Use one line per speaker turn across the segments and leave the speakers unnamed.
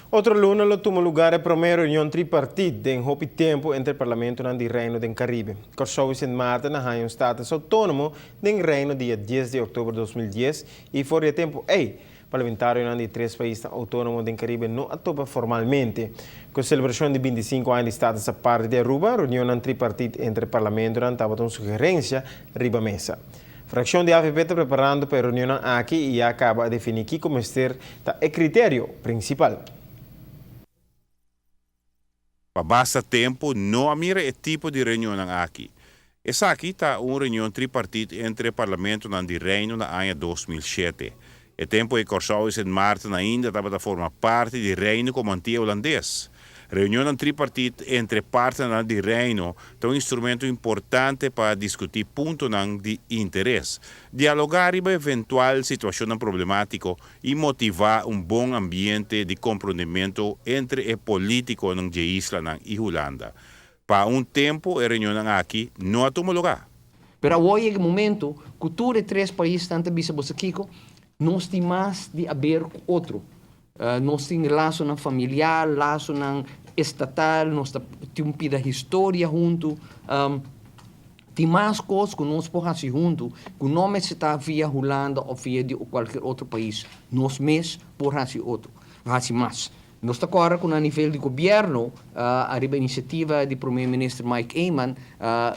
Otro luna lo tuma lugar e prome reunion tripartit den hopi tempo entre parlamentonan di Reino den Caribe. Corsou y Sint Maarten a haya un status autonomo den Reino dia dies di october 2010 y for di e tempo ey, parlamentarionan di tres paisnan autonomo den Caribe no a topa formalmente. Cu e celebracion di 25 aña di status aparte di Aruba, reunionnan tripartit entre parlamentonan tabata un sugerencia riba mesa. Fraccion di avp ta preparando pa e reunionnan aki y ya caba a defini kico mester ta e criterio principal.
Pa basta tempo no a mira e tipo di reunionnan aki. Esaki ta un reunion tripartit entre parlamentonan di Reino na aña 2007. E tempo ei Kòrsou i Sint Maarten ainda tabata forma parti di Reino komo Antia Hulandes. Reunionnan tripartit entre partnernan di Reino ta un instrumento importante pa diskutí puntonan di interes, dialogá riba eventual situashonnan problemátiko i motivá un bon ambiente di komprondementu entre e polítikonan dje islanan i Hulanda. Pa un tempu e reunionnan aki no a tuma lugá.
Pero awor yega e momento ku tur e tres paisnan ta bisa boso kiko, nos tin mas di aber ku otro. Nos tin lasonan familiar, lasonan estatal, nos ta tin un pida historia huntu. Tin mas kos ku nos por hasi huntu ku no mester ta via Hulanda òf via di kualkier otro pais. Nos mes por hasi otro, hasi mas. Nos ta kòrda ku na nivel di gobièrnu, ariba inisiativa di Prome Minister Mike Eman,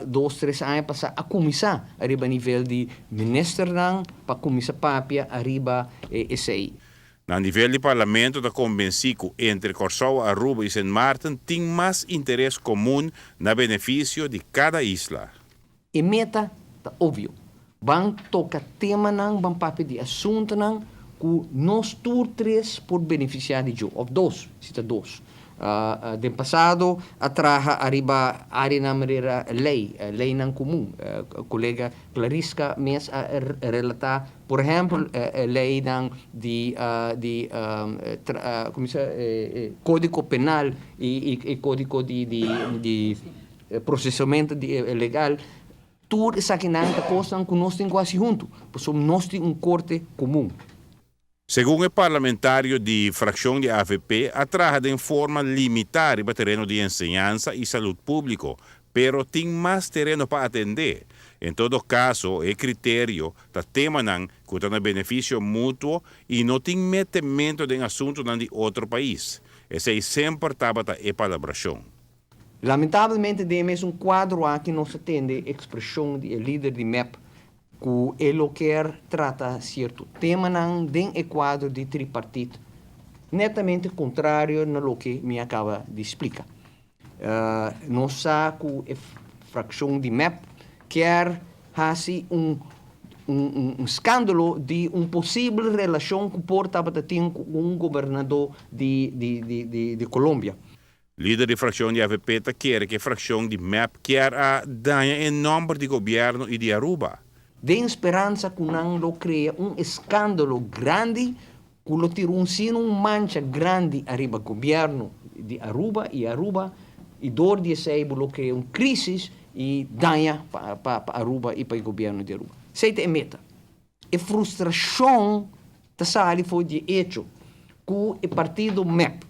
dos tres aña pasá a kuminsá ariba nivel di ministernan pa kuminsá papia ariba esei.
Na nivel di Parlamento ta konbensí ku entre Kòrsou, Aruba i Sint Maarten tin mas interes komun na benefisio di kada isla.
E meta ta obvio, ban toka temanan, ban papia di asuntunan ku nos tur tres por benefisiá di djo, òf dos, si ta dos. Den pasado a traha ariba áreanan manera lei, leinan komun. Kolega Clarisca mes a relatá, por ehèmpel, leinan di di komo bisa kódigo penal i e kódigo di di Prosesamentu di e legal, tur esakinan ta kosnan ku nos tin ku hasi huntu, pasobra nos tin un korte komun.
Segun e parlamentario di frakshon di avp a traha den forma limitá riba tereno di enseñansa i salud públiko, pero tin mas tereno pa atendé. En todo kaso e kriterio ta temanan ku ta na benefisio mutuo i no tin metemento den asuntunan di otro pais. Esei semper tabata e palabrashon.
Lamentablemente den e mesun cuadro aki nos ta tende expresion di e lider di mep cu e lo kier trata cierto temanan den e cuadro di tripartit netamente contrario na loke mi a caba di splica. Nos sa cu e fraccion di mep kier haci un un scandalo di un posibel relacion cu por tabata tin cu un gobernador di di Colombia.
Lider di frakshon di avp ta kere ku e frakshon di mep kier a daña e nòmber di gobièrnu i di Aruba.
Den speransa ku nan lo krea un eskandalo grandi ku lo tira un sino un mancha grandi ariba gobièrnu di Aruba i Aruba i dor di esei bo lo krea un krisis i daña pa Aruba i pa e gobièrnu di Aruba. Esei ta e meta. E frustrashon ta sali for di e echo ku e partido mep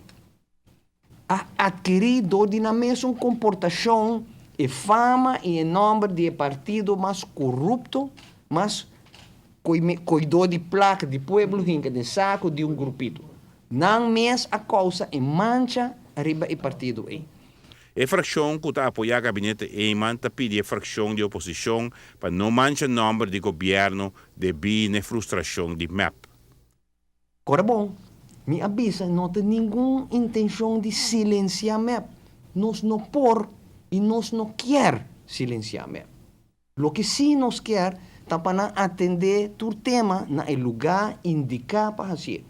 a adkirí dor di nan mesun komportashon e fama i e nòmber di e partido mas korupto, mas koidó di plaka di pueblo hinka den sako di un grupito. Nan mes a kousa e mancha riba e partido ei.
E frakshon ku ta apoyá gabinete Eman ta pidi e frakshon di oposishon pa no mancha nòmber di gobièrnu debí n'e frustrashon di mep.
Ora bon, mi a bisa no ta ningun intencion di silencia mep. Nos no por y nos no kier silencia mep. Loke si nos kier ta pa nan atende tur tema na e lugar indica pa hacié.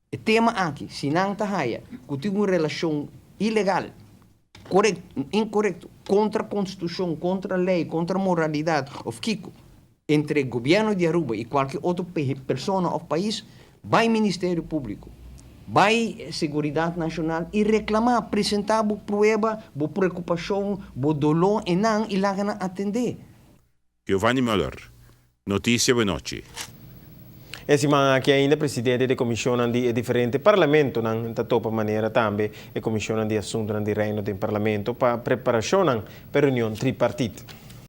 E tema aki, si nan ta haya cu tin un relacion ilegal, corecto, incorecto, contra constitucion, contra ley, contra moralidad of kico, entre gobierno di Aruba y cualkier otro persona of pais, bay Ministerio Publico, bay Seguridad Nacional y reclama, presenta bo prueba, bo preocupacion, bo dolor en nan y laga nan atende.
Giovanni Muller, Noticia Buenochi.
E siman aki ainda presidente di comisionnan di diferente parlamentonan ta topa, manera tambe e comisionnan di asuntonan di Reino den parlamento pa preparacion pa reunion tripartite.